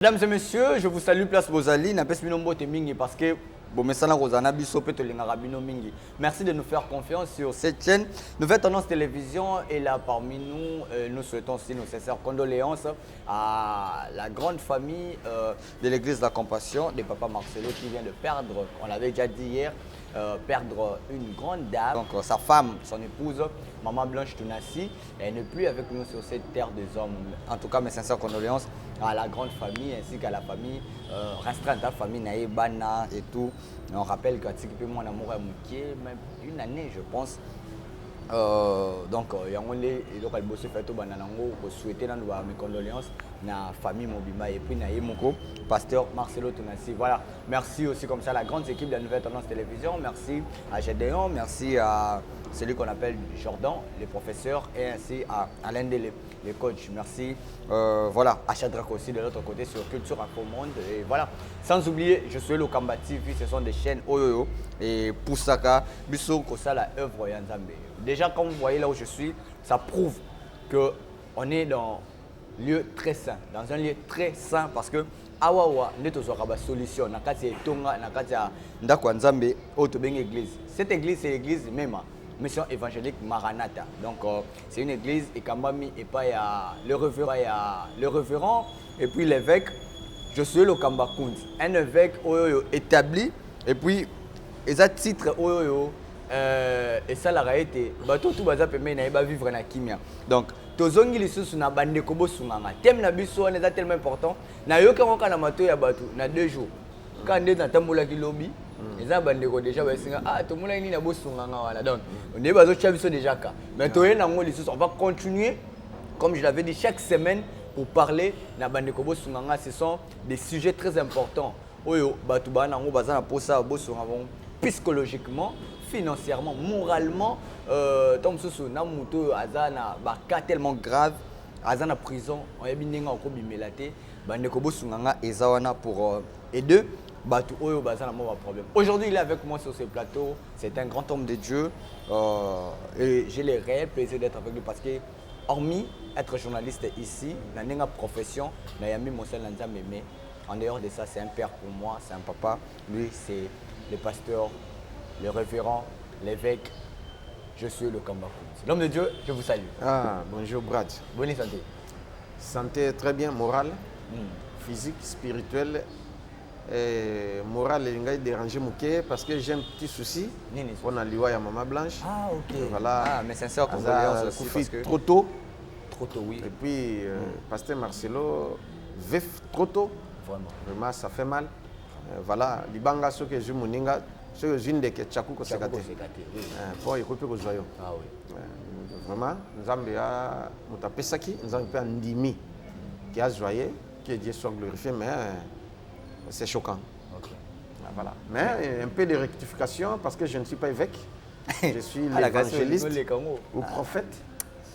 Mesdames et messieurs, je vous salue place bozali, napesi bino mbote mingi parce que bomesana kozala na biso mpe tolingaka bino mingi. Merci de nous faire confiance sur cette chaîne. Nouvelle Tendance Télévision est là parmi nous. Nous souhaitons aussi nos sincères condoléances à la grande famille de l'église de la Compassion de Papa Marcelo qui vient de perdre, on l'avait déjà dit hier, perdre une grande dame. Donc sa femme, son épouse, Maman Blanche Tunasi, elle n'est plus avec nous sur cette terre des hommes. En tout cas, mes sincères condoléances à la grande famille ainsi qu'à la famille restreinte, la famille na ye, bana et tout. Et on rappelle qu'atiki pe mwana moko ya moke, même une année, je pense. Donc yango nde eloko ya liboso efai tobanda nango, kosouhaiter nanu ba mes condoléances na famille mobimba et puis na ye moko pasteur Marcelo Tunasi. Voilà, merci aussi comme ça à la grande équipe de la Nouvelle Tendance Télévision. Merci à Gédéon, merci à celui qu'on appelle Jordan, les professeurs, et ainsi à Alain Dele, les coachs. Merci voilà, à Shadrach aussi de l'autre côté sur Culture Info Monde. Et voilà, sans oublier, je suis Lokamba TV, ce sont des chaînes oyo et poussaka biso kosala œuvre ya Nzambe. Déjà, quand vous voyez là où je suis, ça prouve que on est dans lieu très saint, dans un lieu très saint, parce que awawa nde tozwaka basolution na kati ya etonga, na kati ya ndako ya Nzambe oyo tobengi église. Cette église, c'est l'église Mema, Mission évangélique Maranatha. Donc c'est une église ekambami epai ya le révérend, ya le révérend et puis l'évêque Josué Lokamba Kundi, un évêque oyo établi. Et puis eza titre oyo esalaka ete bato tu baza pembeni na ye bavivre na kimia. Donc tozongi lisusu na bandeko bosunganga. Thème na biso wana eza tellement important, nayoki yango kaka na matoi ya bato na 2 jours kaka nde natambolaki lobi. Eza bandeko déjà baesinga: ah, tomonaki nini na bosunganga wana. Donc nde bazotia biso déjà ka, mais toye nango lisusu. On va continuer, comme je l'avais dit, chaque semaine pour parler na bandeko bosunganga. Ce sont des sujets très importants oyo bato baa nango, baza na posa bosunga bango psychologiquement, financièrement, moralement. Ntango mosusu na moto oyo aza na bacas tellement grave, aza na prison, oyebi ndenge akobimela te, bandeko bosunga nga eza wana pour aider bato oyo baza na mwa baproblème. Aujourd'hui, il est avec moi sur ce plateau. C'est un grand homme de Dieu et j'ai le réel plaisir d'être avec lui parce que, hormis être journaliste ici, na ndenge profession nayambi mosali na Nzambe, mais en dehors de ça, c'est un père pour moi, c'est un papa. Lui, c'est le pasteur, le révérend, l'évêque Josué Lokamba. L'homme de Dieu, je vous salue. Ah, bonjour Brad. Bonne santé. Santé très bien, morale, physique, spirituelle. Et morale, il déranger moke parce que j'ai un petit souci. Nini? On a liwa ya Maman Blanche. Ah, ok. Voilà. Ah, mes sincères condoléances aussi Kufi parce que trop tôt. Trop tôt, oui. Et puis, pasteur Marcelo, veuf trop tôt. Vraiment. Vraiment, ça fait mal. Voilà, libanga soki ezwi moninga, soki ezwi ndeke tchaku koseka te. Koseka te, oui. Mpo ekoki mpe kozwa yo. Ah oui. Vraiment, Nzambe ya moto apesaki, Nzambe mpe andimi ke azwa ye, que Dieu soit glorifié, mais c'est choquant. Ah, voilà, mais un peu de rectification parce que je ne suis pas évêque, je suis Ah, la l'évangéliste grâce, ou prophète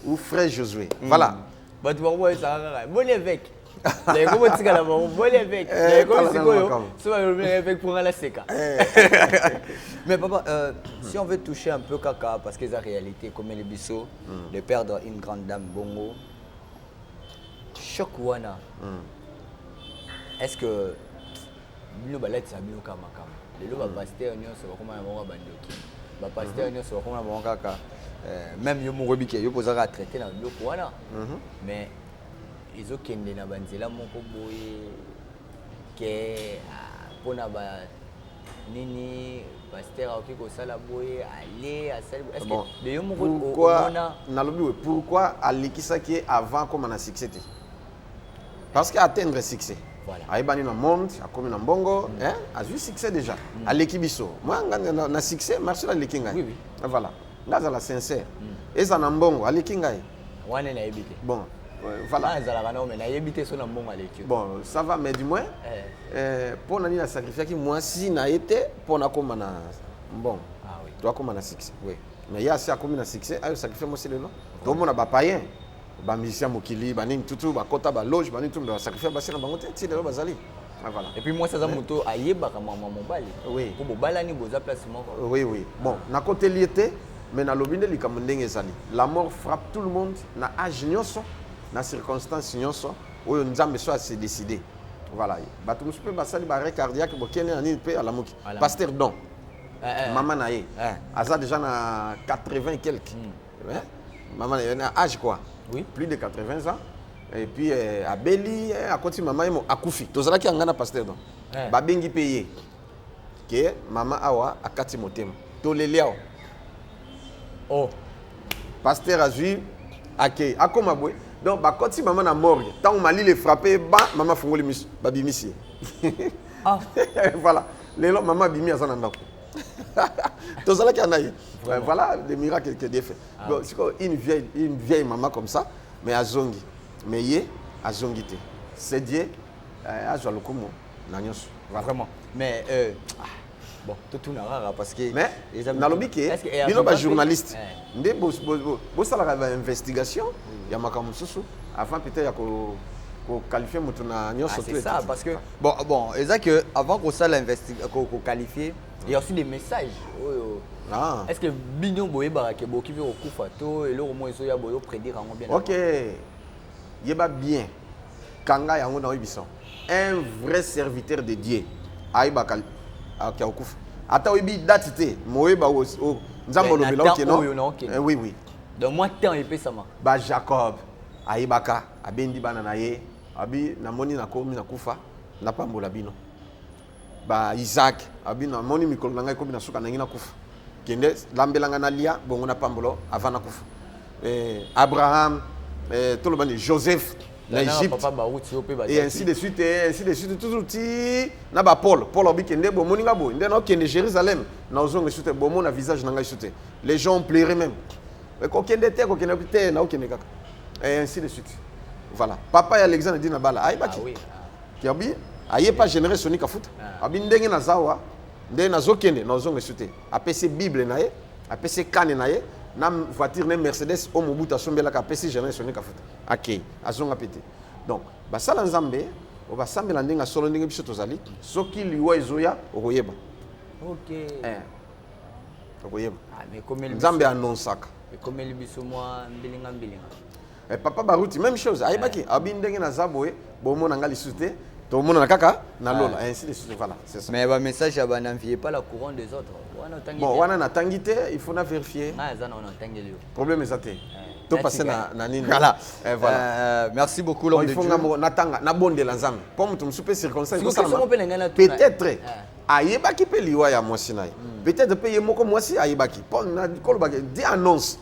ou frère Josué, voilà. Bato bango bayesaka kaka boni évêque, yango botikala bango boni évêque. Eh, Yango tala sikoyo makambo. So balobi évêque mpo nga naseka. Mais papa, si on veut toucher un peu kaka, parce que eza réalité comme ele biso de perdre une grande dame bongo, choc wana, est-ce que bino balatisa bino kaka makambo lelo? Bapasteur nyonso bakoma na bango bandoki, bapasteur nyonso bakoma na bango kaka même yo moko oyebiki yo mpo ozaka traité na biloko wana, mais ezokende na banzela moko boye ke mpona ba nini, pasteur akoki kosala boye, ale asali boye. Est-ce Bon, que yo moko pourquoi omona? Nalobi we pourquoi alikisaki ye avant akóma na succès te? Parce que atteindre succès, ayebani na monde, akomi na mbongo, hein, azwi succès déjà, aleki biso. Moi nga na succès, Marcel aleki ngai. Oui. Voilà, nga azala sincère, eza na mbongo aleki ngai. Wana nayebi te. Bon, voilà. Azalaka nao, mais nayebi te so na mbongo aleki yo. Bon, ça va, mais du moins Eh. mpo na nini asacrifiaki mwasi na ye te mpo na akóma na mbongo Ah oui. to akóma na succès? Mais ye asi akómi na succès, ayo sacrifie mwasi. Lelo tomona bapayen, bamusicien mokili, banini tutu, bakɔta baloge, banini tu, basacrifie basi na bango te, ti lelo bazali. Ah, voilà. Et puis mwasi aza moto ayebaka mama mobali. Oui. Po bobalani, boza place moko. Oui, bon, nakoteli ye te, mais nalobi nde likambo ndenge ezali. La mort frappe tout le monde na âge nyonso, na circonstance nyonso oyo Nzambe so ase décidé. Voilà, bato mosusu mpe basali ba arrêt cardiaque, bokende na nini mpe alamuki. Alamuki. Pasteur Don, Eh, eh. mama na ye aza déjà na 80 et quelque. Hein? Mama na ye na âge quoi, plus de 80 ans, et puis abeli, akoti mama ye mo akufi. Tozalaki yanga na pasteur Don. Babengi mpe ye ke mama awa akati motema, toleli awa. Oh. Pasteur azwi, akei, akóma boye. Donc bakoti mama na morgue, ntango malili efrappe ba mama, afungoli miso, babimisi ye. Voilà, lelo mama abimi, aza na ndako. Tozalaki ana ye. Voilà des miracles que Dieu fait. Bon, sikoyo une vieille maman comme ça, mais azongi, mais ye azongi te. C'est Dieu, azwa lokumu na nyonso. Voilà. Vraiment, mais ah, bon, totuna kaka parce que Mais nalobi ke bino bajournaliste nde bosalaka bainvestigation ya makambo mosusu avant peut-être ya koqualifie moto na nyonso. Ah, c'est ça, parce que bon, eza que avant kosala koqualifier, il y a aussi des messages oyo. Ah. Est ce que bino boyebaka ke boki mpe kokufa to eloko moko ezoya boyo prédire yango bien? Ok, yeba bien, kanga yango na oyebisa: un vrai serviteur de Dieu ayebaka ake akokufa, ata oyebi date te, moyeba Nzambe Mais na olobela temps oke non. oyo na okende. Oui. Donc moi, temps epesama. Ba Jacob ayebaka, abendi bana na ye, abi namoni nakomi nakufa, napambola bino. Ba Isaac abi namoni mikolo na ngai ekomi na suka, nangi nakufa, kende lambelanga nalia, bongo napambola avant nakufa. Abraham, toloba ni Joseph na Égypte. Papa Bauti oyo mpe. Et ainsi de suite, et ainsi de suite, toujours ti na ba Paul. Paul abi kende, bomoni nga boye nde naokende Jérusalem, naozonga esu te, bomona visage na ngai esu te. Les gens ont pleuré même: kokende te, kokende te, naokende kaka, et ainsi de suite. Voilà, papa ya Alexandre Dina Bala ayebaki. Ah oui. Abi aye pas générer Soni Kafuta. Abi ndenge naza awa nde nazokende, nazonga esu te. Apesi Bible na ye, apesi kane na ye na voiture ne Mercedes oyo Mobutu asombelaka, apesi général Soni Kafuta, akei, azonga mpe te. Donc basala Nzambe oyo basambela ndenge ya solo, ndenge biso tozali, soki liwa ezoya, okoyeba. Okoyeba. Ah, mais ekomeli. Nzambe annonsaka. Ekomeli biso mwa mbilinga mbilinga. Papa Baruti, même chose, ayebaki, abi ndenge naza boye, bomona nga lisusu te, tomonana kaka na lola, ainsi de suite. Voilà, c'est ça. Mais bamessage ya ban'enviez pas la couronne des autres wana, otangi Bon, te? wana natangi te, il faut na vérifier. Ngai aza na wana, otangeli yo. Problème eza te, topasse na nini. Voilà. Voilà. Merci beaucoup, Bon, l'homme il de faut Dieu. nga moko natanga, nabondela Nzambe mpo moto mosusu mpe circonstance Sikoyo, ekosalama. question moko mpe na ngai natuna. Peut-être ayebaki mpe liwa ya mwasi na ye, peut-être mpe ye moko mwasi ayebaki mpo kolobaki di annonce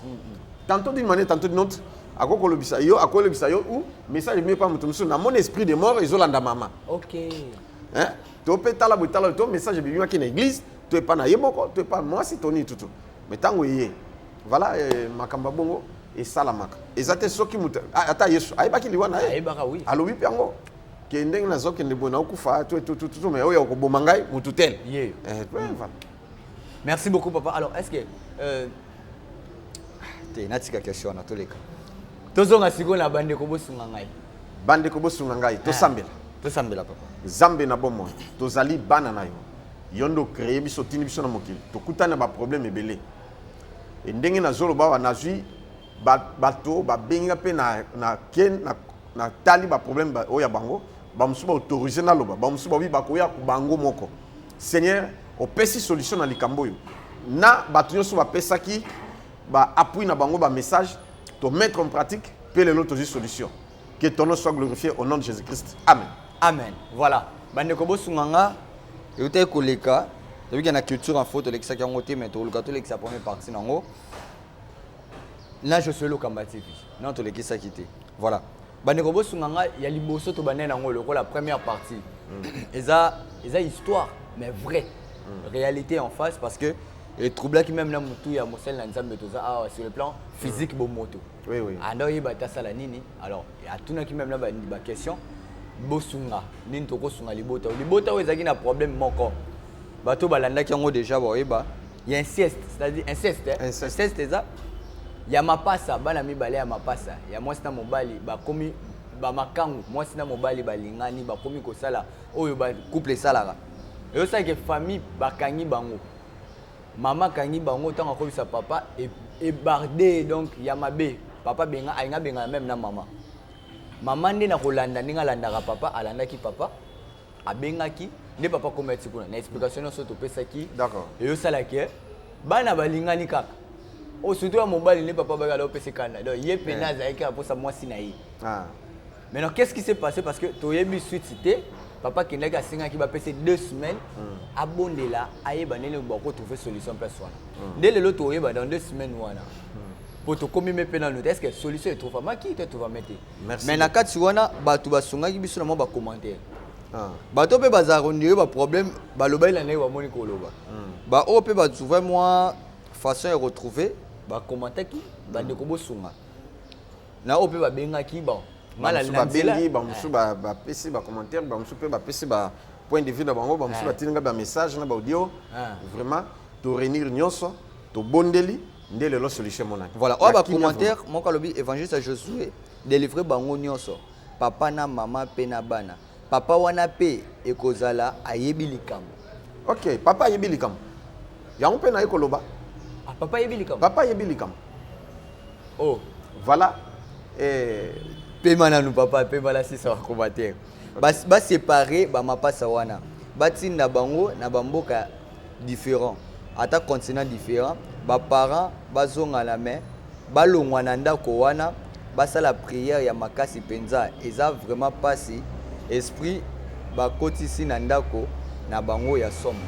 tantôt d'une manière, tantôt d'une autre. Akoki kolobisa yo, akolobisa yo ou message mie pa moto mosusu, namoni esprit de mort ezolanda mama. Hein? To mpe tala boye, tala boye, to message ebimaki na église, to epa na ye moko, to epa mwasi, to nini tutu. Mais ntango eye, voilà, makambo ya bongo esalamaka. Eza te soki moto ata Yesu ayebaki liwa na ye. Ayebaka, oui. Alobi mpe yango ke ndenge nazokende boye, nakokufa to to to to, mais oyo akoboma ngai motu tel. Ye. Ouais, voilà. Merci beaucoup, papa. Alors, est ce que te natika question wana, toleka, tozonga sikoyo na bandeko bosunga ngai. Bandeko bosunga ngai, tosambela. Tosambela, papa. Nzambe na bomoi, tozali bana na yo, yo nde ocréer biso, otindi biso na mokili, tokutani na baproblème ebele. E ndenge nazoloba awa, nazwi bato babenga mpe na ke natali baproblème oyo ya bango, bamosusu baautorise naloba, bamosusu babi bakoya bango moko. Seigneur, opesi solution na likambo oyo na bato nyonso bapesaki baappui na bango, bamessage tomettre en pratique mpe lelo tozwi solution. Que ton nom soit glorifié, au nom de Jésus Christ, amen. Amen. Voilà, bandeko bosunga nga, eutaki koleka tobiki na Culture Info, tolekisaki yango te, mais toluka tolekisa première partie nango na Josué Lokamba TV. Non, tolekisaki te. Voilà, bandeko bosunga nga, ya liboso tobandai nango lokola première partie, eza histoire mais vraie réalité en face, parce que etroublaki même na motu ya mosali na Nzambe. Toza awa sur le plan physique, bomoto. Oui. Anda oyeba te asala nini. Alors atunaki même na baquestion: bosunga nini, tokosunga libota oyo? Libota oyo ezalaki na problème moko, bato balandaki yango déjà baoyeba, ya inceste, c'est-à-dire inceste, eh? Inceste. Inceste eza ya mapasa, bana mibale ya mapasa, ya mwasi na mobali, bakomi bamakangu, mwasi na mobali balingani, bakomi kosala oyo bacouple esalaka. Eyosalaka famille bakangi bango, mama akangi bango. Ntango akobisa papa, ebarde donc ya mabe, papa benga, alinga bengana même na mama. Mama nde na kolanda ndenge alandaka papa, alandaki papa. Abengaki nde papa akoma ti kuna na explication nyonso topesaki. D'accord. Eyosalaki bana balingani kaka oyo, surtout ya mobali nde papa baki ala opesa kanda. Donc ye pene azalaki kaka mposa mwasi na ye. Maintenant, qu'est-ce qui s'est passé? Parce que toyebi suite te. Papa akendaki, asengaki bapesa 2 semaines abondela, ayeba ndenge bakotrouver solution place wana. Nde lelo toyeba dans 2 semaines wana, po tokomi me mpe nanu te, est ce que solution etrouvamaki to etrouvame te? Merci. Mais na kati wana, bato basungaki biso na mwa bacommentaire. Bato mpe bazalaka kondire baproblème, balobaki na ndenge bamoni koloba. Baoyo mpe batrouve mwa façon ya retrouver, bacommentaki: bandeko bosunga. Na oyo mpe babengaki, bon, nga bamosusu na nzela. Babengi, bamosusu bapesi bacommentaire, bamosusu mpe bapesi ba point de vue na bango, bamosusu batindi nga bamessage na baaudio. Vraiment, toréunir nyonso, tobondeli, nde lelo solution emonani. Voilà, oyo Ya kimia. Bacommentaire moko alobi: évangéliste Josué, délivre bango nyonso, papa na mama mpe na bana. Papa wana mpe ekozala ayebi likambo. Ok, papa ayebi likambo yango mpe naye koloba. Ah, papa ayebi likambo. Papa ayebi likambo. Oh. Voilà. Eh, pema nanu papa, pema na sisa bacommentaire. Basépare bamapasa wana, batinda bango na bamboka différent, ata continent différent. Baparent bazongana, mais balongwa na ndako wana, basala prière ya makasi mpenza. Eza vraiment mpasi, esprit bakotisi na ndako na bango ya somo.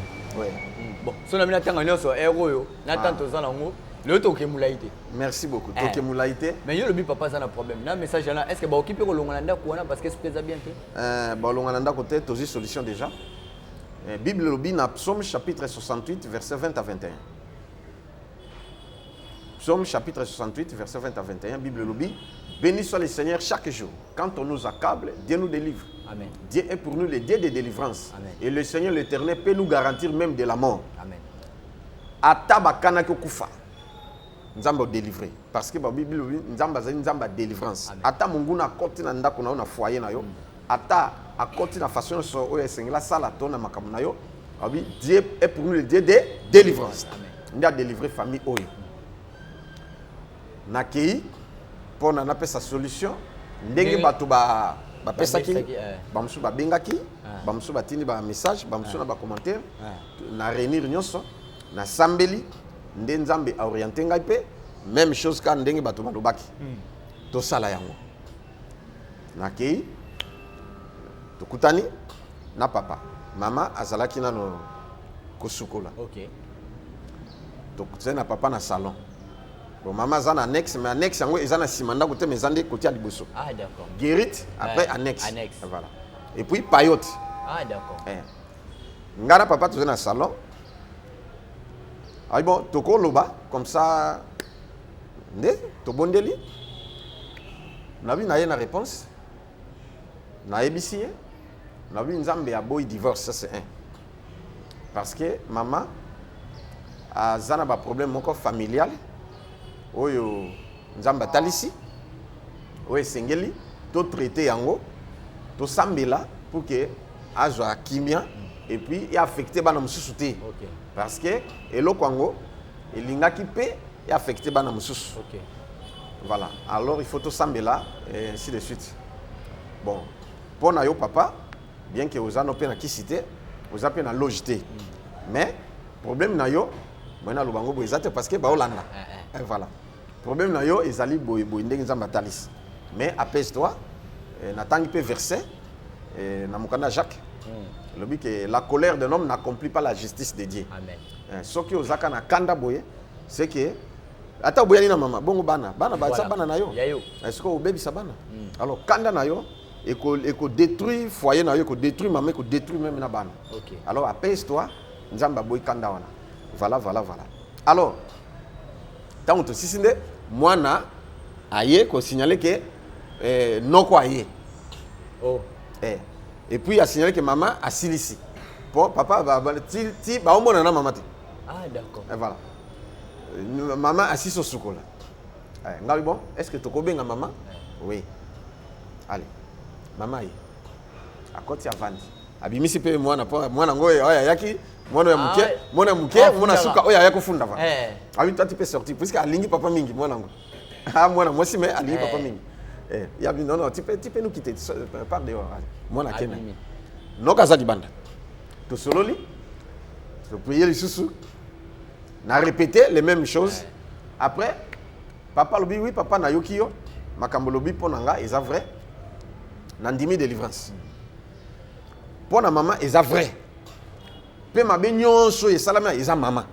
Bon, so na bino ntanga nyonso ere oyo na tante oza nango lelo, tokemulai te. Merci beaucoup. Eh. Tokemulai te. Mais yo olobi papa aza na problème na message wana. Est ce que baoki mpe kolonga na ndako wana parce que esprit eza bien te? Balonga na ndako te, tozwi solution déjà. Bible elobi na Psaume chapitre 68 verset 20 à 21, Psaume chapitre 68 verset 20 à 21, Bible elobi: béni soit le Seigneur chaque jour. Quand on nous accable, Dieu nous délivre. Amen. Dieu est pour nous le Dieu de délivrance. Amen. Et le Seigneur l'Éternel peut nous garantir même de la mort. Amen. Ata bakanaki okufa, Nzambe odélivre, parce que babible elobi Nzambe azali Nzambe ya délivrance. Amen. Ata monguna akɔti na ndako na yo, na foyer na yo, ata akɔti na façon nyonso oyo esengeli asala to na makambo na yo, abi Dieu est pour nous le Dieu de délivrance. Amen. Nde adélivre famille oyo. Nakei mpo na napesa solution ndenge bato bapesaki. Babengaki. Bamosusu babengaki, bamosusu batindi bamessage, bamosusu na bacommentaire. Na réunir nyonso, nasambeli, nde Nzambe aoriente ngai mpe même chose kaka ndenge bato balobaki, tosala yango. Nakei, tokutani na papa. Mama azalaki nano kosukola. Tokutani na papa na salon. Bon, mama aza na annexe, mais annexe yango eza na nsima ndako te, mais eza nde kotia liboso. Ah, d'accord. Guérite, après Ouais, annexe. Annexe. Voilà, et puis paillote. Ah, d'accord. Eh. Ngai na papa toza na salon. Ayi bon, tokoloba comme ça nde tobondeli. Nabi na ye na réponse, nayebisi ye, nabi Nzambe aboyi divorce, ça c'est un, parce que mama aza na baproblème moko familial oyo Nzambe atalisi, oyo esengeli totraite yango, tosambela pour que azwa kimia et puis eaffecte bana mosusu te. Parce que eloko yango elingaki mpe eaffecte bana mosusu. Voilà, alors il faut tosambela et ainsi de suite. Bon, mpo na yo papa, bien que oza no mpe na kisi te, oza mpe na loge te, mais problème na yo boye, naloba yango boye, eza te parce que baolanda. Eh, Eh, voilà, problème na yo ezali boye boye ndenge Nzambe atalisi, mais apaise toi. Natangi mpe verset na mokanda Jacques, elobi que la colère d'un homme n'accomplit pas la justice de Dieu. Amen. Soki ozaka na kanda boye, c'est que ata oboyani na mama bongo, bana bana baza bana na yo. Ya yo. Soki obebisa bana, alors kanda na yo ekodétruire foyer na yo, ekodétruire mama, ekodétruire même na bana. Alors apaise toi, Nzambe aboyi kanda wana. Voilà, voilà, voilà. Alors ntango tosisi, nde mwana aye kosignale ke noko aye. Oh. Et puis asignale ke mama asilisi po papa ti, ti baomona na mama te. Ah, d'accord. Et voilà. Mama asisi osukola. Ngai bon, est ce que tokobenga mama? Oui, allez, mama ye akoti, avandi, abimisi mpe mwana, mpo mwana yango oyo ayaki, mwana ya moke. Mwana ya moke. Ah, mwana fundaka. Suka oyo ayaki kofunda va. Abi toi, tu peux sortir, puisque alingi papa mingi, mwana yango. Ah, mwana mwasi, mais alingi papa mingi. Yabi non, non, tu peux nous quitter, pars dehors. Allez. Mwana akende. Abimi. Noko aza libanda, tosololi, toprier lisusu, na répété les mêmes choses. Après, papa alobi: "Oui papa, nayoki yo, makambo olobi mpo na nga eza vrai, nandimi délivrance. Mpo na mama eza vrai mpe mabe nyonso esalami eza mama."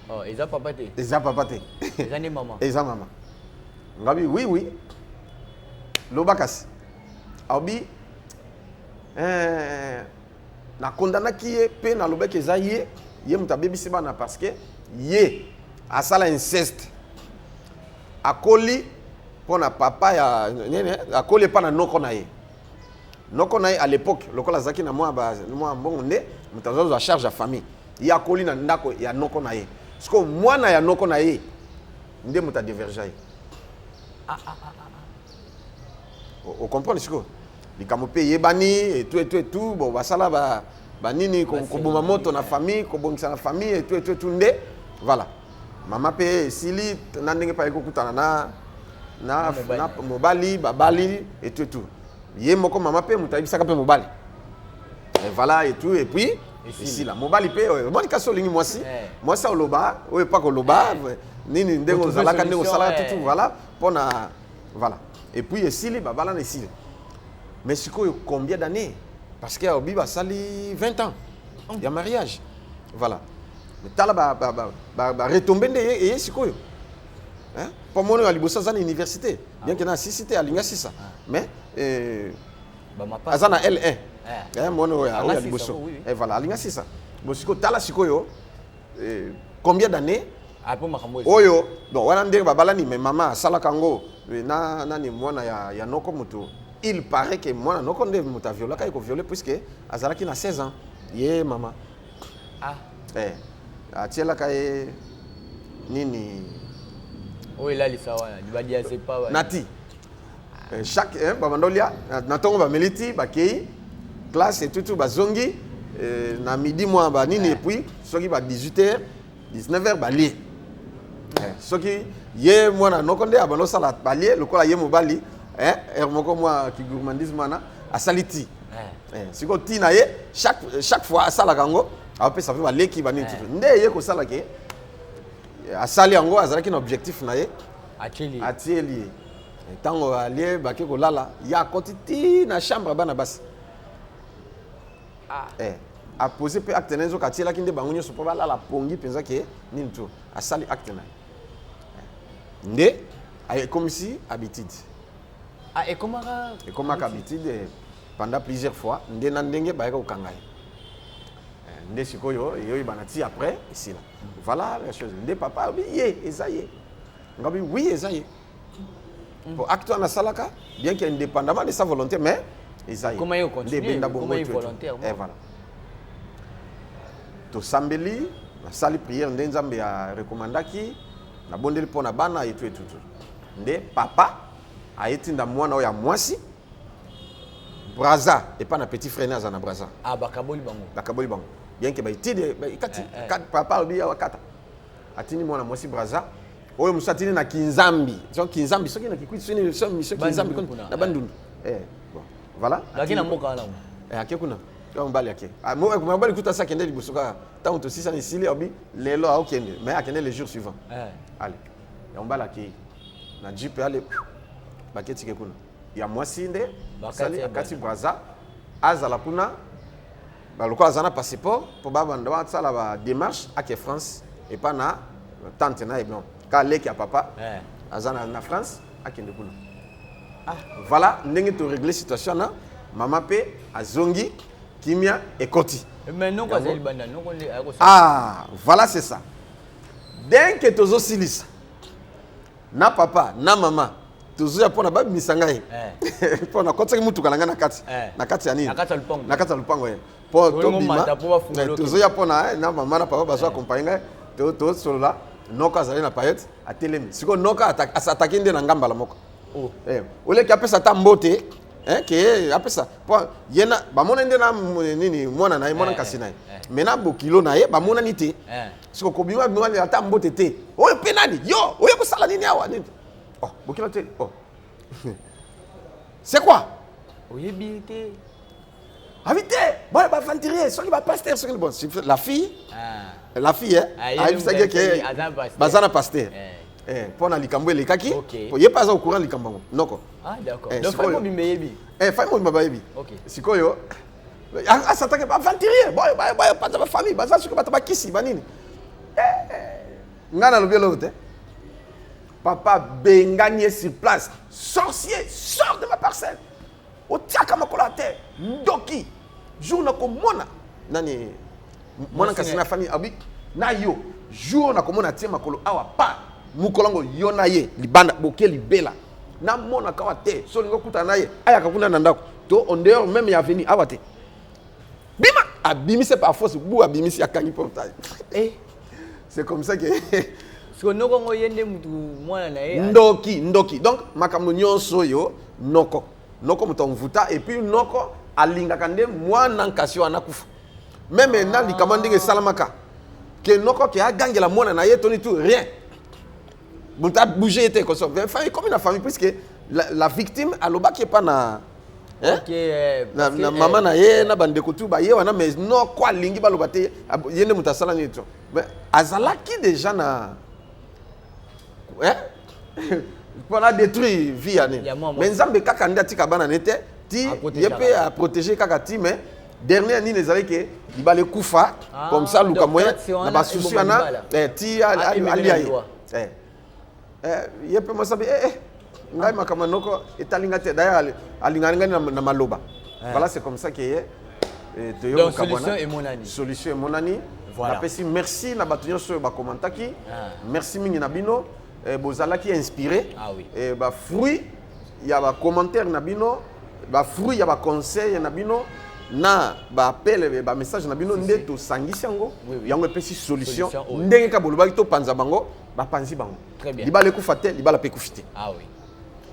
Oh, eza papa te? Eza papa te. Eza nde mama? Eza mama. Ngabi: Oui, loba kasi." Alobi: "Eh, nakondanaki ye mpe nalobaki eza ye, ye moto abebisi bana, parce que ye asala inceste, akoli mpo na papa ya nini, akoli epa na noko na ye. Noko na ye à l'époque, lokola azalaki na mwa mbongo, nde moto azozwa charge ya famille. Ye akoli na ndako ya noko na ye. Sikoyo mwana ya noko na ye nde moto adévierger ye." Ocomprendre sikoyo likambo mpe eyebani etu etu etu. Bon, basala banini, koboma moto na famille, kobongisa na famille, etu etu etu. Nde voilà, mama mpe esili na ndenge mpe ayeki kokutana na mobali, babali, etu etu. Ye moko mama mpe moto ayebisaka mpe mobali. Et voilà, et tout, et puis esila. Mobali mpe omoni, kasi olingi mwasi, mwasi oloba oyo epa koloba nini, ndenge ozalaka, ndenge osalaka, tutu, voilà, mpona voilà. Et puis esili, babalana, esili. Mais sikoyo combien d'années? Parce que obi basali 20 ans ya mariage, voilà. Mais tala baretombées nde eye sikoyo. Mpo moni ya liboso aza na université, bien que na asisi te, alingi asisa, mais aza na L1, mwana oyo ya liboso. Voilà, alingi asisa. Bon, sikoyo tala sikoyo combien d'années oyo. Bon, wana ndenge babalani, mais mama asalaka yango na nani, mwana ya noko. Moto, il paraît que mwana noko nde moto aviolaka ye, koviole, puisque azalaki na 16 ans, ye mama. Atielaka ye nini? Oyo elalisa wana, badiazépam. Na ti chaque babanda olia na ntongo, bameli ti, bakei classe, etutu, bazongi na midi mwa banini, et puis soki ba 18 heures, 19 heures, balie. Soki ye mwana noko nde abanda osala, balie lokola ye mobali heure moko mwa kigourmandisme wana, asali ti. Sikoyo ti na ye, chaque fois asalaka yango, apesa mpe baleki banini, tutu. Nde ye kosala ke asali yango, azalaki na objectif na ye. Atieli ye. Ntango alie, bake kolala, ye akoti ti na chambre ya bana basi. Apose mpe acte na ye, nzoka atielaki nde bango nyonso mpo balala pongi mpenza ke nini to asali acte na ye. Nde ekomisi habitude. Ah, ekomaka. Ekomaka habitude pendant plusieurs fois. Nde na ndenge bayaka kokanga ye. Nde sikoyo eyoyebana ti après esila. Voilà la chose. Nde papa alobi: "Ye eza ye?" Ngabi: "Oui, eza ye." Po acte wana asalaka, bien que indépendamment de sa volonté, mais eza ye. Nde ebenda bongo. Voilà, tosambeli, nasali prière nde Nzambe arekomandaki, nabondeli mpo na bana, etu etutu. Nde papa ayetinda mwana oyo ya mwasi Braza, epa na petit frère ne aza na Braza. Ah, bakaboli bango. Bakaboli bango, bien que baétudes kati. Papa alobi awa kata, atindi mwana mwasi Braza, oyo mosusu atindi na Kinzambi. So Kinzambi, soki na Kikwit, soki mission Kinzambi na Bandundu. Bon, voilà. Baki na mboka wana. Ake kuna yo mobali, ake mobali kuta asi akende liboso kaka. Ntango tosisani, esili, alobi lelo aokende, mais akende le jour suivant. Ale, ya mobali akei na jeep, ale, baketike kuna. Ya mwasi nde asali akati Braza, azala kuna balokola aza na passeport mpo babanda basala badémarche, ake France epa na tante na ye. Bon, ka leki ya papa aza na France, akende kuna. Voilà ndenge torégler situation na mama mpe azongi, kimia ekoti. Ah, voilà, c'est ça. Dès que tozosilisa na papa na mama, tozoya mpona babimisa ngai, mpo nakotisaki mutuka na ngai na kati, na kati ya nini, na kati ya lupango ye, mpo tobima. Tozoya mpona na mama na papa bazo accompagne ngai, tosolola. Noko azali na payete, atelemi. Sikoyo noko ataki nde na ngambala moko. Oleki apesa ata mbote ke apesa, mpo ye na bamonani nde na nini, mwana na ye, mwana nkasi na ye, mais na bokilo na ye bamonani te. Siko kobima bima, ata mbote te. "Oyo mpe nani? Yo oye kosala nini awa? Nini? Oh, bokilo te. Oh, c'est quoi?" Oyebi te. Abi te, boya baaventurier, soki bapasteur, soki bon, la fille. Ah. La fille, eh, Ah, ye ayebisaki nde ke aza pasteur. Baza na pasteur. Eh. Mpo na likambo elekaki, Ok. po ye mpe aza au courant likambo yango noko. Ah, d'accord. Eh, Donc sikoyo. famille mobimba eyebi. Eh, famille mobimba bayebi. Sikoyo asatake baaventurier, boyo boyo boyo panza bafamille, baza soki bato bakisi banini. Eh, ngai nalobi eloko te. Papa bengani ye sur place: "Sorcier, sors de ma parcelle, otiaka makolo ya te, ndoki. Jour nakomona nani mwana kasi na famille abi na yo, jour nakomona atie makolo awa, pa mokolo yango yo na ye libanda, boke libela. Namonaka awa te. So olingi okutana na ye, ayaka kuna na ndako to en dehors même ya avenue, awa te. Bima!" Abimisi par force bu, abimisi, akangi portail. Eh. C'est comme ça que Siko noko ngo, ye nde mutu mwana na ye. Ndoki, ndoki. Donc makambo nyonso oyo, noko, noko moto amvuta. Et puis noko alingaka nde mwana nkasi wana akufa. Même na likambo ndenge esalamaka ke noko ke agangela mwana na ye toni tout, rien, moto abouge ye te. Koso famille komi na famille, puisque la victime alobaki epa na, hein? Ok, eh, na, parce na que, mama eh, na ye na bandeko tu baye wana, mais noko alingi baloba te ye nde moto asala nini to. Mais azalaki déjà na, hein? Mpona détruire vie ya nini. Ya mwa Mais Nzambe kaka nde atika bana ne te ti Aprotege ye mpe kaka. Aprotege kaka ti. Mais dernière nini ezali ke libala ekufa. Ah, comme ça luka donc moyen kati wana na basusi eboma wana libala. ti Ah, ememela alia ye. liwa. Eh, ye mpe mosabi, ngai makambo ya noko etalinga te. D'ailleurs alingani ngai na maloba. Voilà, c'est comme ça ke ye toyo Donc, kokabwana. solution emonani. Solution emonani. Voilà. Napesi merci na bato nyonso oyo bakomantaki. Ah. Merci mingi na bino. Bozalaki inspiré. Ah oui. Bafruit ya bacommentaire na bino, bafruit ya baconseil na bino, na baappel, bamessage na bino nde tosangisi yango. Oui. Yango epesi solution. Solution, oyo. Ndenge kaka bolobaki topanza bango, bapanzi bango. Très bien. Libala ekufa te, libala mpe ekufi te. Ah oui.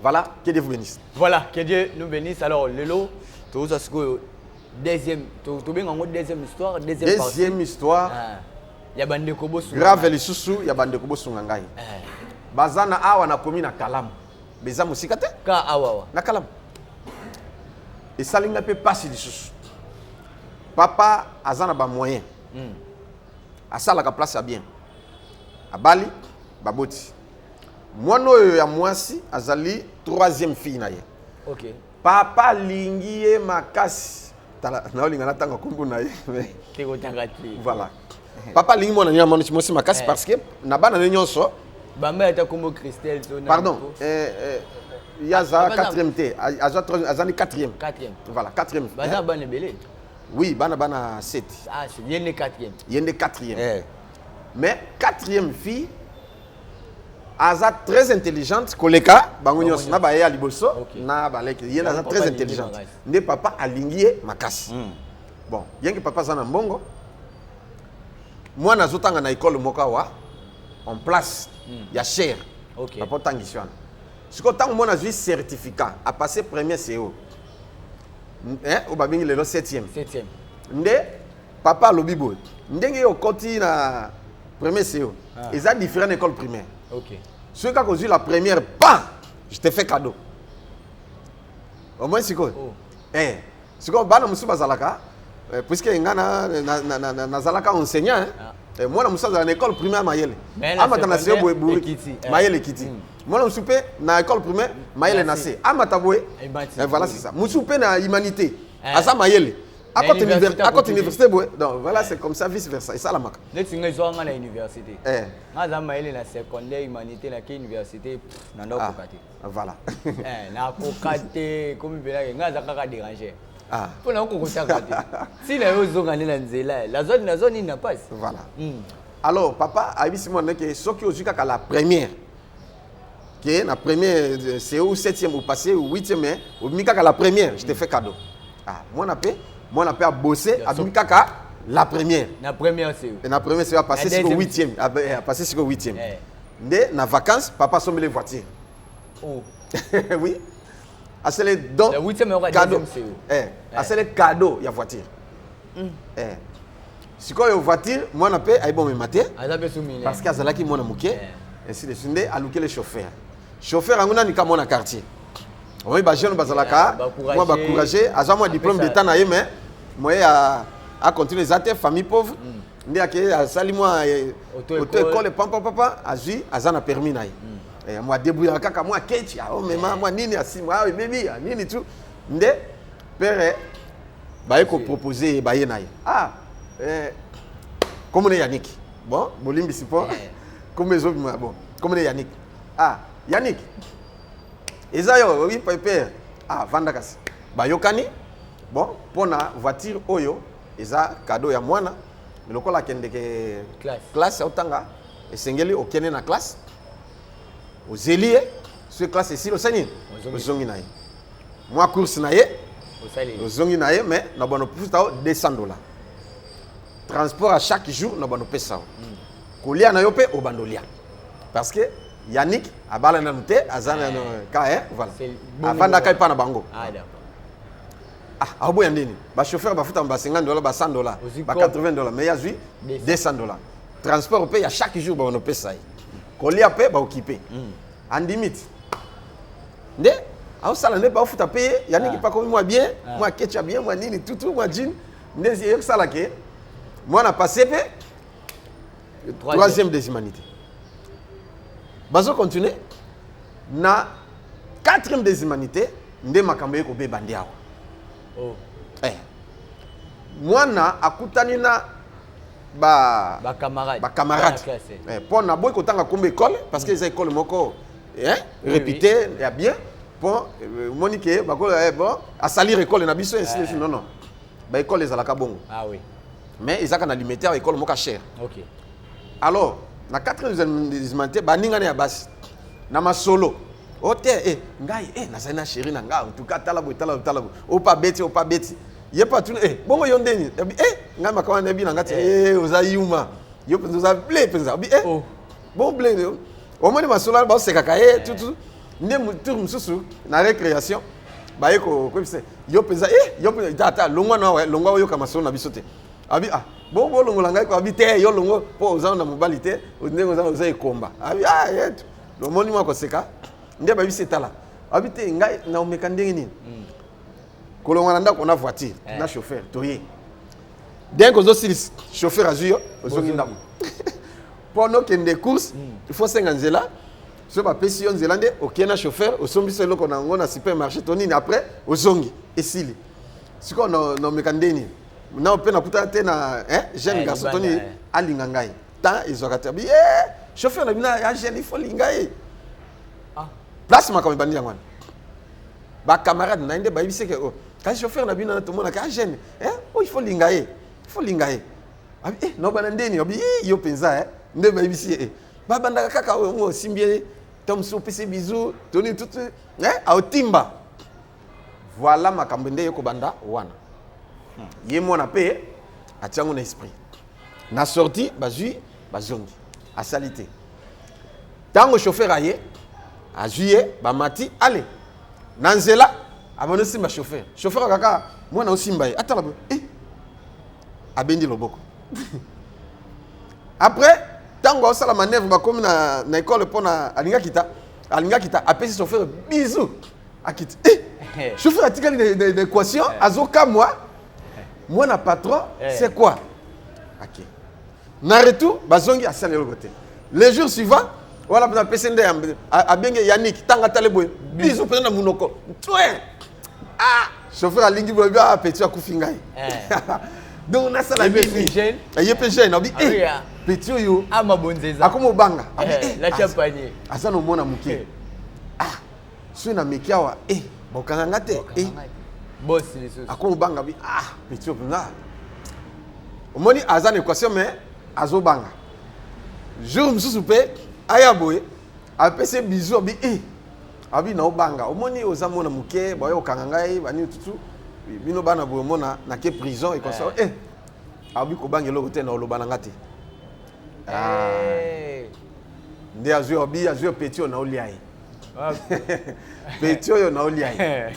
Voilà, que Dieu vous bénisse. Voilà, que Dieu nous bénisse. Alors, lelo, toza sikoyo deuxième, tobenga yango deuxième histoire, deuxième partie. Deuxième histoire. Ah. Ya bandeko bosunga. Grave lisusu ya bandeko bosunga ngai. Eh. Baza na awa, nakomi na Kalamu, beza mosika te. Ka awa wa. Na Kalamu. Esali ngai mpe pasi lisusu. Papa aza na bamoyen, asalaka place ya bien, abali, baboti mwana oyo ya mwasi, azali troisième fille na ye. Papa alingi ye makasi. Tala, naolinga natanga nkombo na ye, mais Te kotanga te. Voilà, papa alingi mwana ya mwasi makasi Eh. parce que na bana ne nyonso. Bamba ata kombo Christelle to na. Pardon, ye aza Papa quatrième te, aza troisième, azali quatrième. Quatrième. Voilà, quatrième. Baza bana ebele. Oui, bana 7. Ah, c'est ye nde quatrième. Ye nde quatrième. Eh. Mais quatrième fille aza très intelligente koleka bango nyonso na baye ya liboso na baleki. Ye aza Donc, très papa alingi intelligente. makasi. Nde papa alingi ye makasi. Bon, yenke papa aza na mbongo, mwana azotanga na ekole moko awa en place ya cher. Papa otangisi wana. Sikoyo ntango mwana azwi certificat, apasse premier CO, oyo babengi lelo 7e. Septième. Nde papa alobi boye: ndenge ye okoti na premier CO, Ah. eza différent na école primaire. Soki kaka ozwi la première, pan, je te fais cadeau au moins. Sikoyo Oh. sikoyo bana mosusu bazalaka, puisque nga nazalaka enseignant, hein. Ah. Mwana mosusu azala na école primaire, mayele Mais na amata na se boye secondaire, bourrique, ekiti, eh. mayele ekiti. Mwana mosusu mpe na école primaire, mayele Na na se. se, amata boye. Ebati. Voilà, c'est ça. Mosusu mpe na humanité Eh. aza mayele, Na akota université, akota akoti. université boye. Donc voilà, c'est comme ça, vice versa esalamaka. Neti ngai ezwaka nga na université. Eh. Nga aza mayele na secondaire, humanité, nake université, pff, na ndakoka te. Voilà. Eh, nakoka te. Komi mpelake ngai aza kaka déranger. Ah. Mpo nakokotaka te, ntina yo ozonga nde na nzela, nazwa nini na pasi. Voilà. Alors papa ayebisi mwana ke soki ozwi kaka la première, ke na première CO, septième ou passé ou huitième, hein, obimi kaka la première, je te fais cadeau. Ah, mwana mpe abosse, abimi kaka la première. Na première CO. Et na première CO, apassé Na siko deuxième. huitième, apassé siko huitième. Eh. Nde na vacances, papa asombeli voiture. Oh. Oui, asele don. La huitième aura cadeau. deuxième CO. Asele cadeau ya voiture. Sikoyo voiture, mwana mpe ayebi omema te Aza mpe sumile. parce que azalaki mwana moke. Eh. Ainsi de suite. Nde alukeli chauffeur. Chauffeur yango nani? Ka mwana quartier oyo, bajeune bazalaka bacourage. mwa bacourage, aza mwa diplôme Apesa- d'état na ye, mais Moyen ya acontinue eza te, famille pauvre. Nde ake asali mwa Auto auto école, pampapapa, azwi, aza na permis na ye. Mwa débrouillard kaka, mwa kechi aomema, mwa nini, asima ebebi ya nini tu. Nde pere baye kopropose ye, baye na ye, ah, komona Yannick. Bon, bolimbisi mpo kombo ezobima. Bon, komona Yannick. Ah, Yannick, eza yo? Oui père. Ah, vanda kasi. Bayokani. Bon, mpona voiture oyo eza cadeau ya mwana, mais lokola akendeke Classe. Classe aotanga, esengeli okende na classe, ozeli ye. Soki classe esili, osali nini? Ozongi. Ozongi na ye mwa course na ye. Osali. Ozongi na ye, mais na bano puta o 200 $ transport à chaque jour, na bano pesa o kolia na yo mpe obanda olia, parce que Yannick abala nanu te, aza nanu ka voilà. C'est bongo. Avandaka epa na bango. Ah, d'accord. Ah, aoboya ndeni? Bachauffeur bafutama ba 50 $, ba 100 $, Ozwi ba cope. 80 $, mais ye azwi 200. 200 $ transport mpe ya chaque jour, babano opesa ye kolia mpe baokipe. Andimi ti nde aosala, nde baofuta mpe ye Yaniki. Mpe akomi mwa bien, mwa kecha bien, mwa nini tutu, mwa jean. Nde ekosala ke mwana passe mpe troisième des humanités. Bazo continuer na quatrième des humanités, nde makambo ye kobeba nde awa. Oh. Mwana akutani na ba Bacamarade. Bacamarade. Bana classe. Mpo na boyi kotanga kombo école, parce que eza école moko Oui, réputé ya bien. Mpo omoni ke bakola bon, asalir école na biso, ainsi de suite. Non, non, baécole ezalaka bongo. Ah oui. Mais ezalaka na limité awa, école moko cher. Alors na quatrième des humanités, baningani ya basi na masolo o te, ngai nazali na chéri na ngai, en tout cas tala boye, tala boye, tala boye, opa beti, opa beti ye mpe atuni bongo yo ndeni? Abi ngai makambo wana nayebi na ngai te. Oza yuma yo mpenza, oza ble mpenza. Abi Oh. bon, ble omoni masolo wana, baosekaka ye tutu. Nde tour mosusu na récréation, baye koyebisa yo mpenza, yo mpenza, ata longwa na awa, longwa, oyoka masolo na biso te. Abi ah bon, bolongola ngai ko. Abi te, yo longo mpo oza na mobali te, ndenge oza ekomba. Abi ah ye lomoni mwa koseka. Nde bayebisi etala, abi te, ngai naomeka ndenge nini kolongwa na ndako na voiture na chauffeur? Toye denk, ozosilisa, chauffeur azwi yo, ozongi ndako. Mpo nokende course, il faut senga nzela. So bapesi yo nzela, nde okei na chauffeur, osombisi eloko na yango na supermarché to nini, après ozongi, esili. Sikoyo nomeka ndeni na mpe nakutana te na jeune garçon to libanda, nini alinga ngai? Temps ezwaka te. Abi chauffeur na bino ya jeune, il faut linga ye. Place makambo ebandi yango wana. Bacamarade na ye nde bayebisi ke oh, kasi chauffeur na bino wana tomonaka ya jeune, oh, il faut linga ye, il faut linga ye. Abi nobana ndeni? Abi "Ih, yo mpenza Nde bayebisi ye babandaka kaka oyo ngo osimbi ye to mosusu opesi bizu toni tutu aotimba. Voilà, makambo nde ye kobanda wana. Ye mwana mpe atiango na esprit. Na sortie, bazwi, bazongi, asali te. Ntango chauffeur aye, azwi ye, bamati ale na nzela, abandi osimba chauffeur. Chauffeur kaka mwana osimba ye, atala boye, abendi loboko. Après, ntango aosala manœuvre, bakomi na école, mpo na alingi akita, alingi akita, apesi chauffeur bisou, akiti. Chauffeur atikali na équation, azokamwa mwana patron. C'est quoi? Ok, na retour bazongi, asali eloko te. Le jour suivant wana mpenza apesi nde abenge Yannick, ntango atali boye, bisou mpenza na monoko twe. Ah, chauffeur alingi boye, ah, petit akufi ngai. Donc nasala Ye mpe nini? jeune. Ye mpe jeune, abi Ah oui, ah. petit oyo Ah, mabonzeza. akoma obanga. Abi Latia panier. Aza na omona moke. Ah, soki nameki awa, bokanga nga te. Boss lisusu. Akoma obanga. Bi ah, petit oyo mpenza, omoni aza na équation, mais azobanga. Jour mosusu mpe aya boye, apesi ye bisou, abi abi naobanga, omoni oza mwana moke, baye okanga ngai banini tutu, bino bana boye, omona nake prison ekonsa. Abi kobanga eloko te, na oloba na nga te. Ah. Nde azwi, abi azwi petit oyo, naolia ye. Petit oyo naolia ye,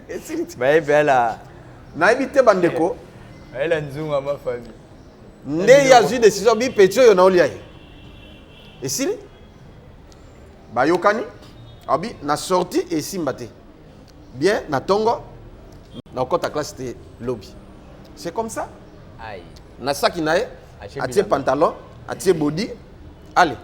esili te. Bayebi ala. Nayebi te, bandeko. Bayela nzunga ma famille. Nde ye azwi décision, abi petit oyo naolia ye, esili. Bayokani, abi na sortie esimba te bien na ntongo, nakokɔta classe te lobi. C'est comme ça. Aïe. Na saki na ye, atie pantalon, atie body. Allez.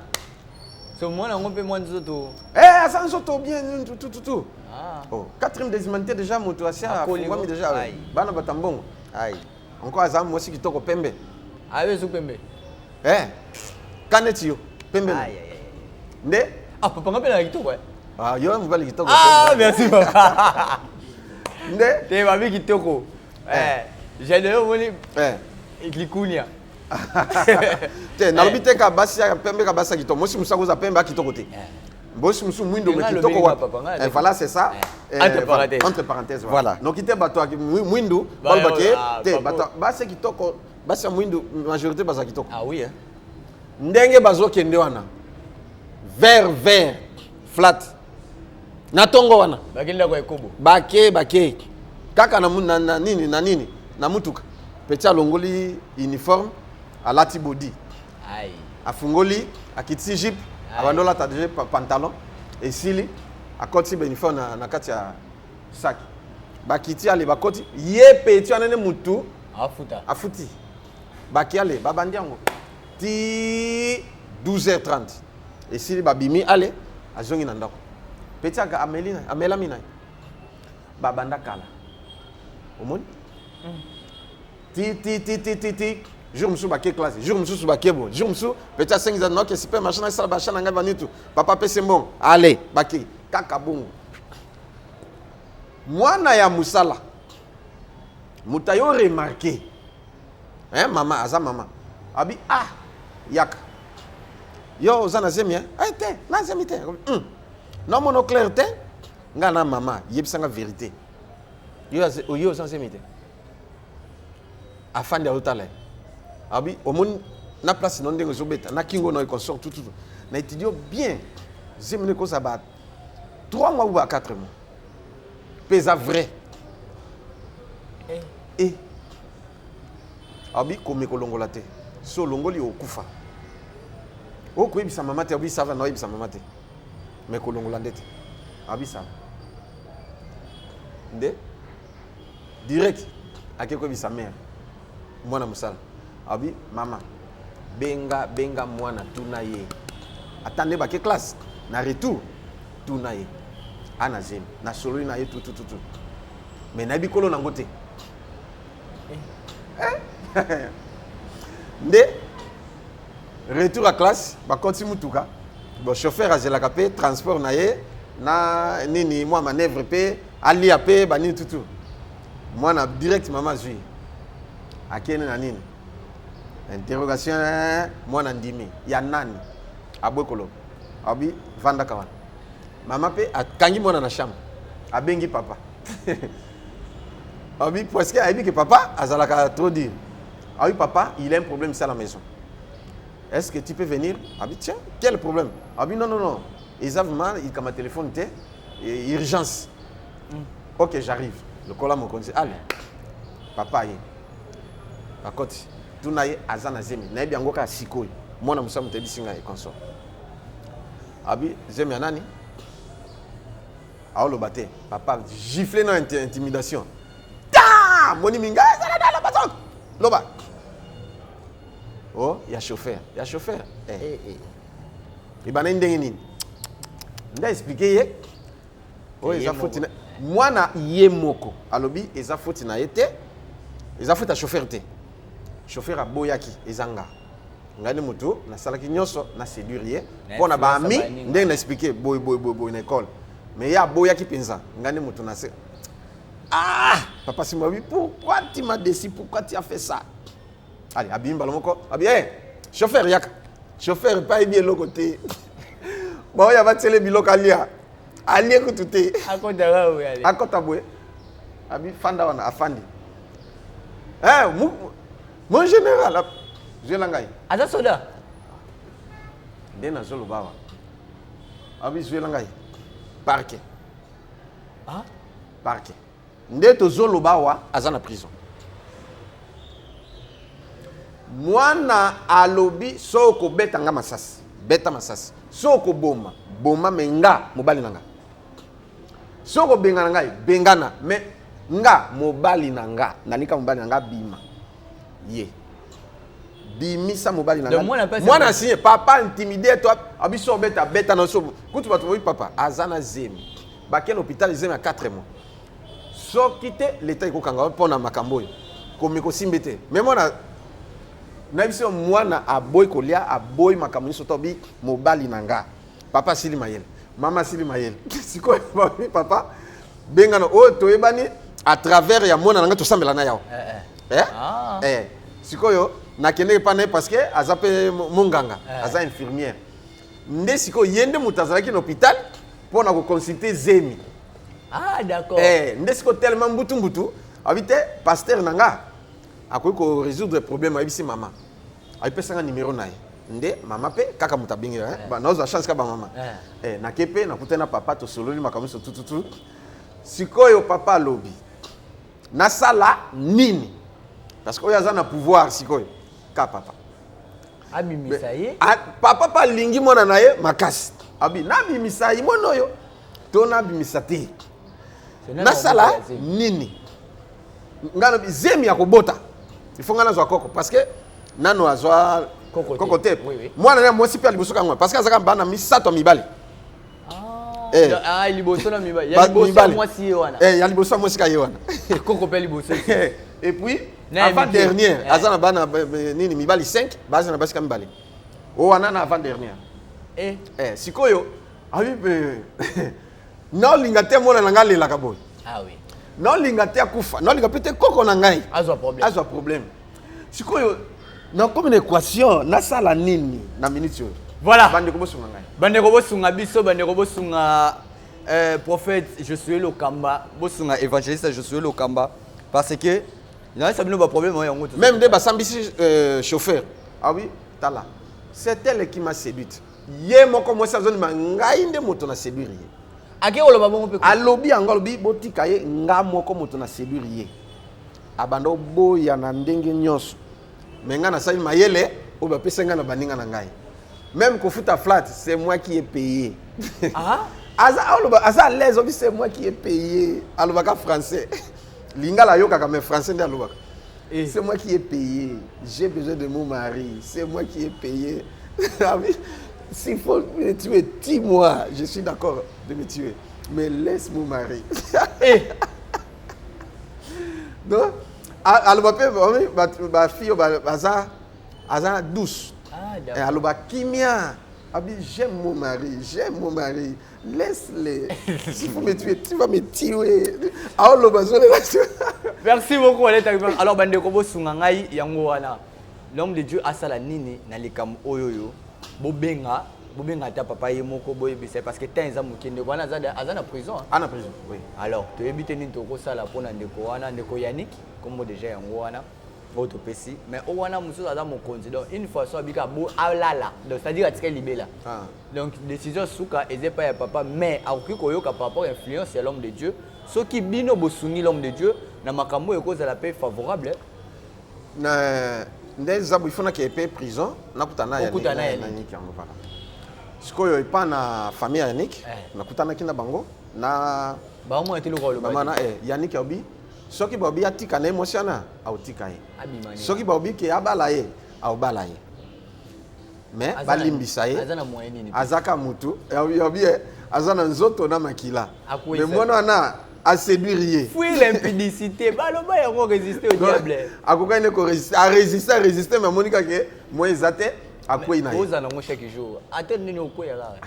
So mwana yango mpe mwa nzoto. Eh, aza nzoto bien tout tout tout. Ah. Oh, quatrième des humanités déjà moto asi afungwami déjà. Bana bato ya mbongo. Aïe. Encore aza mwasi kitoko pembe. Ayo ezu pembe. Eh. Kaneti yo pembe. Aïe aïe. Nde ah papa nga mpe na kitoko eh. Ah yo mobali kitoko. Ah merci papa. Nde te babi kitoko. Eh. Gédéon omoni. Eh. Likunia. Te nalobi te ka basi ya pembe ka basi ya kitoko. Mwasi mosusu akoza pembe akitoko te. Mwasi mosusu mwindo me kitoko wapi. Voilà c'est ça. Entre parenthèses. Entre parenthèses voilà. Noki te bato ya mwindu baloba ke te bato basi ya kitoko basi ya mwindu majorité baza kitoko. Ah oui hein. Ndenge bazokende wana vert vert flat na tongo wana bakenda kwa ekobo bake bake kaka na, na, na nini na nini na mutuka petit alongoli uniforme alati body. Aïe. Afungoli akitisi jupe abandi olata deja pantalon esili akotisi ba uniforme na, na kati ya sac bakiti ale bakoti ye petit wana nde mutu afuta afuti baki ale babandi yango ti 12h30 esili babimi ale azongi na ndako petit aka ameli na amelami na ye babanda kala omoni ti ti ti ti ti ti jour mosusu bake classe jour mosusu bake bo jour mosusu petit asengisa noke supermarché na esala bacha na ngai banitu papa apesi mbongo ale bake kaka bongo mwana ya mosala moto ayo remarke hein mama aza mama abi ah yaka yo oza na zemi hein eh te na zemi te naomona clair te nga na mama yebisanga vérité yo yo oza na zemi te afandi azotala ye abi omoni na place no ndenge ozobeta na kingo na consort tout tout na étudie bien zemi no ekozala ba 3 mois ou ba 4 mois mpe eza vrai eh. Eh. Abi komi kolongola te so olongoli okufa okoyebisa mama te abi sava na oyebisa mama te mais kolongola nde te abi sava nde direct ake koyebisa mare mwana mosala abi mama benga benga mwana tuna ye ata nde bake classe na retour tuna ye ana zemi nasololi na ye tutututu mais nayebi kolo nango te eh. Nde retour à classe bakoti mutuka bon chauffeur azelaka mpe transport na ye na nini mwa manœuvre mpe alia mpe banini tutu mwana direct mama azwi akende na nini interrogation mwana ndimi ya nani abwe koloba abi vandaka wana mama mpe akangi mwana na chambre abengi papa abi parce que ayebi que papa azalaka trop dire abi papa il a un problème ici à la maison est-ce que tu peux venir abi tiens quel problème abi non non non eza vraiment ikama téléphone te urgence ok j'arrive lokola mokonzi ale papa ye akoti tuna ye aza na zemi nayebi yango kaka sikoyo mwana mosa moto ayebisi ngai consort abi zemi ya nani aoloba te papa gifle na intimidation ta moni minga ezala na loba so loba oh ya chauffeur ya chauffeur eh. Eh, eh. Ebandaki ndenge nini nde explique ye oyo eza faute na mwana ye moko alobi eza faute na ye te eza faute ya chauffeur te chauffeur aboyaki eza nga ngai nde moto nasalaki nyonso na séduire ye mpo na baami ndenge na explique boye boye boye boye na école mais ye aboyaki mpenza ngai nde moto nase ah papa Simon abi pourquoi tu m'as déçu pourquoi tu as fait ça allez abimi mbala moko abi hey, chauffeur yaka chauffeur mpe ayebi eloko te baoyo abatiele biloko alia alie kutu te akota boye abi fanda wana afandi eh, mon général zwela ngai aza soda nde nazoloba awa abi zwela ngai parke ah? Parke nde tozoloba awa aza na prison mwana alobi so okobeta nga masasi beta masasi so okoboma boma me nga mobali na nga so okobengana ngai bengana me nga mobali na nga nalinga mobali na nga bima. Ye bimisa mobali na Donc, ngai. mwana mpe Mwana asinye, papa intimide to abiso obeta beta na so kutu bato boyi. Papa aza na zemi, bakende hôpital, zemi ya 4 mois. Soki te, leta ekokanga mpo na makambo oyo komi kosimbi te. Mais mwana nayebi so mwana aboyi kolia, aboyi makambo nyonso. To bi mobali na nga, papa asili mayele, mama asili mayele. Sikoyo babi papa bengana oyo toyebani à travers ya mwana na nga, tosambela na yawo. Eh, eh. Eh? Ah. Eh. Sikoyo nakendeki epa na ye parce que aza mpe monganga, aza infirmière. Nde sikoyo ye nde moto azalaki na hôpital mpo na koconsulte zemi. Ah, d'accord. Eh, nde sikoyo tellement mbutu mbutu abi te, pasteur na nga akoki korésoudre problème. Ayebisi mama, ayepesanga numéro na ye. Nde mama mpe kaka moto abengi, eh. Nazwa chance ka bamama. Eh, nake mpe nakutani na papa, tosololi makambo nyonso tututu. Sikoyo papa alobi nasala nini? Parce que oyo aza na pouvoir sikoyo ka papa. Abimisa ye. Papa mpe alingi mwana na ye makasi. Abi nabimisa ye mwana oyo to nabimisa te? Nasala nini? Ngai nabi zemi ya kobota, il faut ngai nazwa koko parce que nano azwa Koko te. koko te. Oui. Mwana na mwasi mpe ya liboso kangwa parce que azaka bana misato ya mibali. Eh. Ah, liboso na mibali ya liboso ya mibali. mwasi ye wana. Eh, ya liboso ya mwasi ka ye wana. Koko mpe liboso. Et puis Na avant mike. dernière, Eh. aza na bana nini mibali 5, baza na basi ka mibale oyo wana na avant dernière. Eh. Eh, sikoyo abi naolinga te mwana na ngai alelaka boye. Ah oui. Naolinga te akufa, naolinga mpe te koko na ngai azwa problème. Azwa problème. Sikoyo nakomi na équation, nasala nini na minute oyo? Voilà. Bandeko, bosunga ngai. Bandeko, bosunga biso. Bandeko, bosunga prophète Josué Lokamba, bosunga évangéliste Josué Lokamba, parce que nayesa bino baproblème oyo yango. Même nde basambisi chauffeur. Ah oui, tala, c'est elle qui m'a séduite. Ye moko mwasi azondima ngai nde moto na séduire ye. Ake koloba bongo mpe? Alobi yango, alobi botika ye, nga moko moto na séduire ye. Abanda oboya na ndenge nyonso, mais ngai nasali mayele oyo bapesa ngai na baninga na ngai. Même kofuta flat, c'est moi qui ai payé. Ah. Aza aloba, aza à l'aise, obi c'est moi qui ai payé. Alobaka français, lingala ayokaka, mais français nde alobaka. Eh. C'est moi qui ai payé, j'ai besoin de mon mari, c'est moi qui ai payé. Ah oui, s'il faut me tuer, tue-moi, je suis d'accord de me tuer, mais laisse mon mari. Eh. Donc aloba mpe bafille oyo baza, aza douce. Ah, Eh, d'accord. aloba kimia, abi j'aime mon mari, j'aime mon mari, laisse-le, s'il faut me tuer, tu vas me tuer. Aoloba zolela. Merci beaucoup, Aleta. Alors bandeko, bosunga ngai. Yango wana, l'homme de Dieu asala nini na likambo oyo? Oyo bobenga, bobenga ata papa ye moko, boyebisa ye, parce que temps eza moke. Ndeko wana aza na prison, hein. Ana prison, oui. Alors toyebi te nini tokosala mpona ndeko wana, ndeko Yannick. Kombo déjà yango wana oyo topesi, mais oyo wana mosusu aza mokonzi. Donc une fois so abika bo alala, donc c'est à dire atikali libela. Ah. Donc décision suka eza epai ya papa, mais akoki koyoka par rapport à influence ya l'homme de Dieu. Soki bino bosungi l'homme de Dieu na makambo oyo, ekozala mpe favorable. Na nde eza boye, il faut nakeye mpe prison, nakutana na Okutana na Yannick. Yannick. Yannick yango, voilà. Sikoyo epa na famille ya Yannick, Eh. nakutanaki na bango na Baomona te lokola mama oloba. na Yannick. Alobi soki balobi atika na ye mwasi wana, aotika ye. Abima nini? Soki balobi ke abala ye, aobala ye, mais balimbisa ye. Aza na moyen nini? Azaka mutu yabi aza na nzoto na makila. Akweyisa. Mais mwana wana aséduire ye. Fuir l'impudicité, baloba yango, résister au diable. Akokaki nde korésister, arésister, arésister, mais amoni kaka moyen eza te, akwei na ye. Ozala nango chaque jour, ate nini, okweya kaka.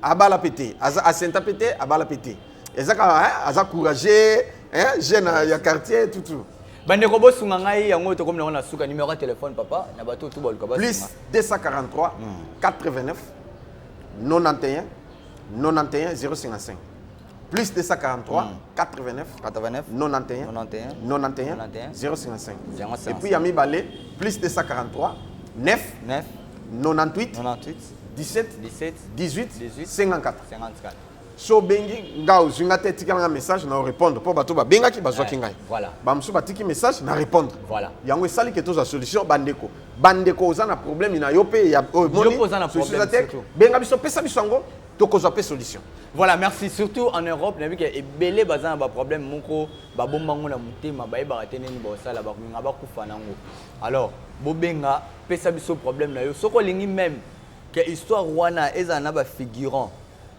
Abala pe te, aza asenta pe te, abala pe te. Eza kaka hein, aza courageux hein, jeune ya quartier tutu. Bandeko, bosunga ngai. Yango tokomi nango na suka. Numéro ya téléphone, papa, na bato tu baluka. Plus basunga. 243 89 91 91 055. Plus 243 89 89 91 91 91 91 055. 055. Et puis ya mibale, plus 243 9 9 98 98 17 17 18 18 54. 54. So obengi nga, ozwi nga te, etikala nga message na orépondre, mpo bato babengaki, bazwaki ngai. Bamosusu batiki message, na répondre. Yango esali ke tozwa solution. Bandeko, bandeko, oza na problème na yo mpe ya oyo Yo mpe oza na solution problème eza te, surtout. benga biso, pesa biso yango. Tokozwa mpe solution. Voilà, merci. Surtout en Europe, nayebi ke ebele baza na baproblème moko, babombango na motema, bayebaka te nini bosala, bakolinga bakufa nango. Alors bobenga, pesa biso problème na yo. Soki olingi même ke histoire wana ezala na bafigurant,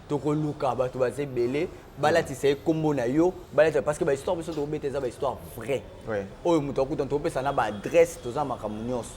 tokoluka bato baza ebele, balatisa ye nkombo na yo, balatisa, parce que bahistoire biso tokobeta eza bahistoire vrai. Oyo moto akuta, tokopesa na baadresse, toza makambo nyonso.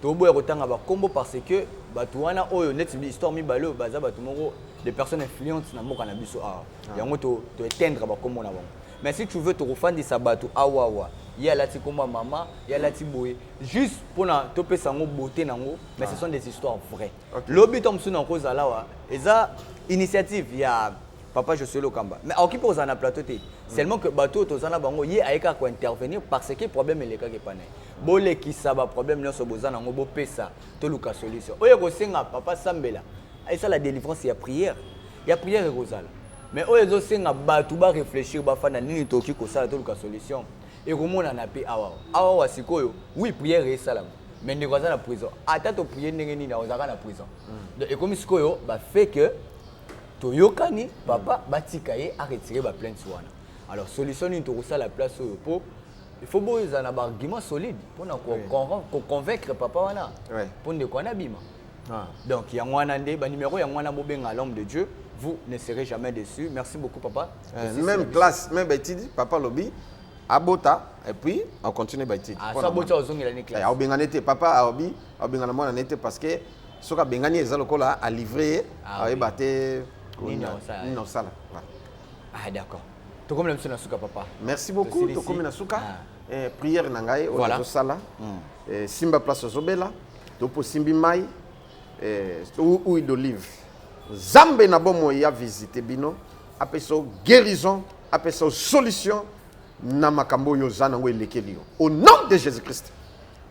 Toboya kotanga bakombo parce que bato wana oyo neti histoire mibale oyo baza bato moko, des personnes influentes na mboka na biso awa. Yango toéteindre bakombo na bango. Mais si tu veux, tokofandisa bato awawa, ye alati kombo ya mama, ye alati boye, juste mpona topesa yango beauté nango, mais ce sont des histoires vraies. Lobi to mosusu nakozala awa, eza initiative ya papa Josué Lokamba, mais akoki mpe kozala na plateau te, seulement que bato oyo toza na bango, ye aye kaka kointervenir parce que problème elekaki epa na ye. Bolekisa baproblème nyonso boza nango, bopesa, toluka solution. Oyo ekosenga papa sambela, esala délivrance ya prière, ya prière ekozala, mais oyo ezosenga bato baréfléchir, bafanda, nini tokoki kosala, toluka solution, ekomonana mpe awa awa. Sikoyo, oui, prière esalama, mais ndeko aza na prison, ata toprier ndenge nini, akozalaka na prison. Donc ekomi sikoyo bafaits que toyokani, papa batika ye aretirer baplainte wana. Alors solution nini tokosala place oyo? Mpo il faut bozala na baargument solide mpona koconvaincre papa wana mpo ndeko wana abima. Donc yango wana nde banuméro yango wana, bobenga l'homme de Dieu, vous ne serez jamais déçus. Merci beaucoup, papa. Même classe, même baétude, papa lobi abota et puis acontinue baétude. Ah, so abota, ozongela ni classe. Aobengani te, papa aobi aobengana mwana ne te, parce que soki abengani, eza lokola alivre ye, ayeba te nini osala. Ah d'accord, tokomi na biso na suka, papa. Merci beaucoup, tokomi na suka. Prière na ngai oyo nazosala, simba place ozobela to mpo osimbi mai, huile d'olive, Nzambe na bomoi ya visite bino, apesa yo guérison, apesa yo solution na makambo oyo oza nango elekeli yo, au nom de Jésus Christ.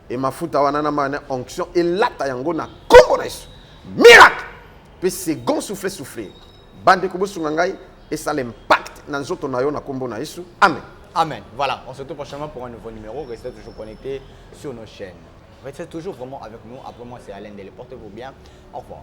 E mafuta wana na mana onction elata yango na nkombo na Yesu, miracle mpe second souffle souffle. Bandeko, bosunga ngai esala impact na nzoto na yo na nkombo na Yesu, amen. Amen. Voilà, on se retrouve prochainement pour un nouveau numéro. Restez toujours connectés sur nos chaînes. Restez toujours vraiment avec nous. Après moi, c'est Alain Dele. Portez-vous bien. Au revoir.